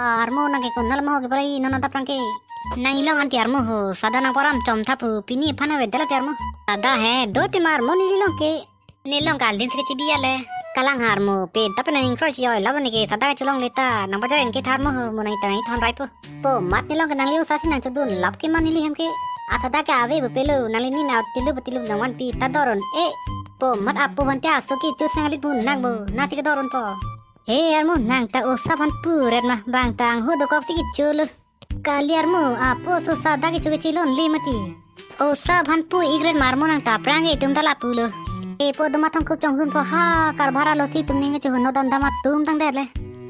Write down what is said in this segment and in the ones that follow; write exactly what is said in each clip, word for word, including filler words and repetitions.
Armo nang ke konat ma ho ke pala i non adap rang ke. Nang ilong anti armo ho, sada nang param chom tha pu, pini aphan avedetlo ti armo. Sada he, do ti ma armo neli long ke. Neli long kaldin si ke chibi ale. Kalang armo, pe tapi nang ingkro chi oi, labo ne ke sada ke cholongle ta, nang pajoin ke tha armo ho, mo nang itang ithon rai po. Po mat neli long ke nangli usa si nang chodun lap ke ma neli hem ke. A sada ke ave bo pelo, nangli ni na tilu tilu nang vanpi ta doron. E, po mat apo bante aso ke chus nangli pun nang bo, nasi ke doron po. He armo nang ta usa aphan puret ma bang ta angho dokok si kecho lo. Kali armo apo so sada kecho kechi longle mati. Usa aphan pu igret ma armo nang ta aphrang ke itum ta lapu lo. E po doma thongkop chonghun po ha karbhar alo si itum ning kecho hun no don dam atum tangdet le.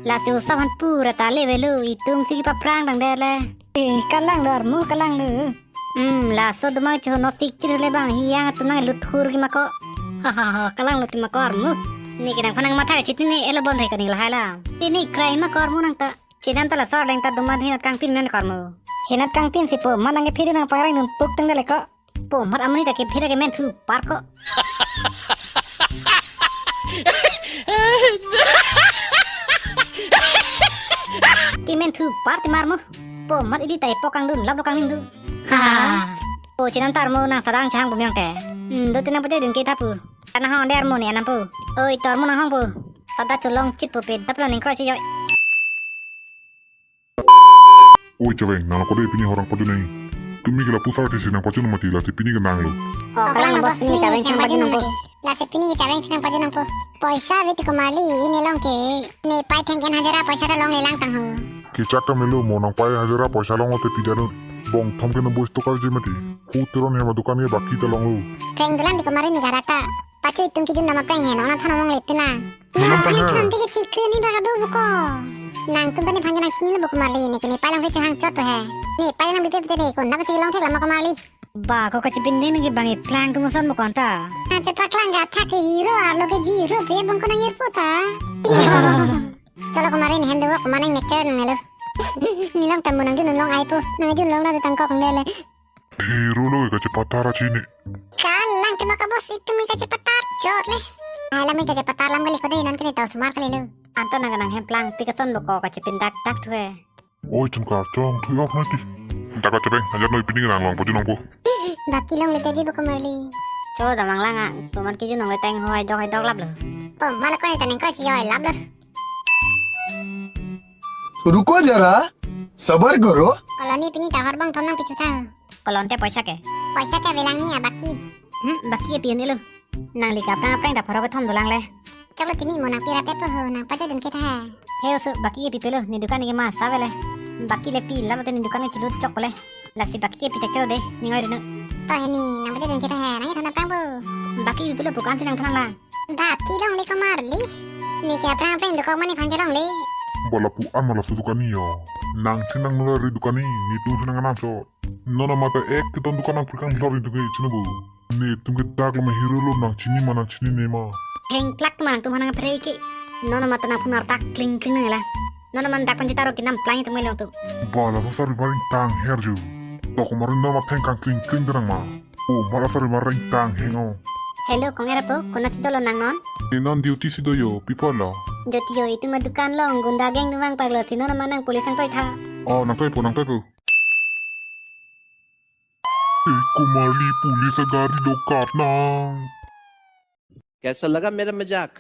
Lasi usa aphan puret ta le velo itum si kipaphrang tangdet le. E kalang lo armo kalang lo. Hmm, laso doma kecho no sik chir le bang hiyang atum nang lut hur ke ma ko. Ha ha ha, kalang lo ti ma ko armo. Ne ke nangphan nang matha kechit ne elo bon re kaning lahai la. Ti ne krai ma ko armo nang ta. Chenam ta laso arleng ta doma hinat kangpin men ko armo. Hinat kangpin si po mat nang ke phiri nang pareng dun puk tangdet le ko. Po mat amoni ta ke phiri ke men thu par ko. Ti men thu par ti ma armo. Po mat ili ta epo kangdun lap lo kangdun du. Ha. Po chenam ta armo nang sada nang chahang bumyang te. Hmm, do ti nang pajoi dun ke tha pu. Kana hong der mo ne anam pu. Oi, tor mo nang hong pu. Sada cholong chit pu pe dap lo ning kro chi oi. Oi, chaveng, nang lo kode pini horang pajunang. Tumi ke lapu sar tisi nang pajunang mati, lasi pini ke nang lo. Oh, kalang lo boss, pini chaveng si nang pajunang po. Lasi pini chaveng si nang pajunang po. Poisa ave ti ko marli, ne long ke. Ne pai thengken hajira poisa ta longle lang tang ho. Kechak ta melo mo nang pai hajira poisa longlo te pidanu. Bong thom ke nang boys to karji mati. Hu teron hema dukan ke baki ta longlo. Phreng dolang ti ko marli ne garak ta. Pacho itum kejun dam aphrang he nang na than nang longle pin lang. Belum pernah. Nang than ti ke chikre ni baka do buko. Nangtum ta nephan ke nang chinilo buko marli, ne ke ne pai lang si chehang chot he. Ne pai lang bipe bipe ne ko nang si long thek lama ko marli. Ba ko kachipinding ne ke bang iplang tum son buko anta. Na chepaklang ga thak ke hero arlo ke zero pe bang ko nang irpo ta. Chalo ko marli ne hem do ko manang ne turn nang lo. Ne long tamu nang jun long ai po. Nang jun long na tang ko kong le le. Hero lo kachepatar achi ne. Kalang tema ka boss itum kachepatar chot le. Alam kachepatar lam kali kode non kene tau smart kali lo. Anta nang nang hem plang pi kason lo ko kachepindak dak thu he. Oi chun kar chong thu ok naki. Dak kachepeng ajar noi pini nang long pajunang po. Baki longle te ji buko marli. Cholo damang lang a, tuman kejun longle tang ho ai dok ai dok lap lo. Po mala ko ne ta neng kro chi oi lap lo. रुको जरा, सबर करो। Kolon ne pini ta hor bang thom nang pithu tha. Kolon te poisa ke? Poisa ke avelang ni abaki. Hmm, baki ke pion ilo. Nangli ke aphrang aphrang ta pharo kethom dolang le. Choklo tini mo nang pira pet po ho nang pajodun ke tha. He oso baki ke pipelo ne dukan ke ma sa vele. Baki le pi labo te ne dukan ke chilut chok le. Lasi baki ke pitak tero de, ning oi rino. To he ne, nang pajodun ke tha he, nang ithon aphrang po. Baki pipelo bukan si nang thanang lang. Baki longle ko marli. Ne ke aphrang aphrang dokok mane phan ke longle. Bala pu an mala su dukan ni yo. Nang thinang nula ri dukan ni, netum thinang anam chot. Non amata ek keton dukan nang phrikang lor itu ke chino bu. Netum ke dak lama hero lo nang chini ma nang chinine ma. Heng plak ma nangtum hanang phrei ke. Non amata nang phunar tak kling kling nang la. Non aman dak panji taro kinam plang itum ngelong tu. Bala sasar maring tang her ju. Tok maring non ma theng kang kling kling tenang ma. O mala sar maring tang heng o. Hello, kong era po, konat si dolo nang non? Ne non duty si do yo, pi apot lo? Jyoti yo, itum adukan long gunda gang atum vang paklo si non aman nang police nang toi tha. O, nang toi po, nang toi po. Ei ko marli police agari dokat nang. कैसा लगा मेरा मजाक?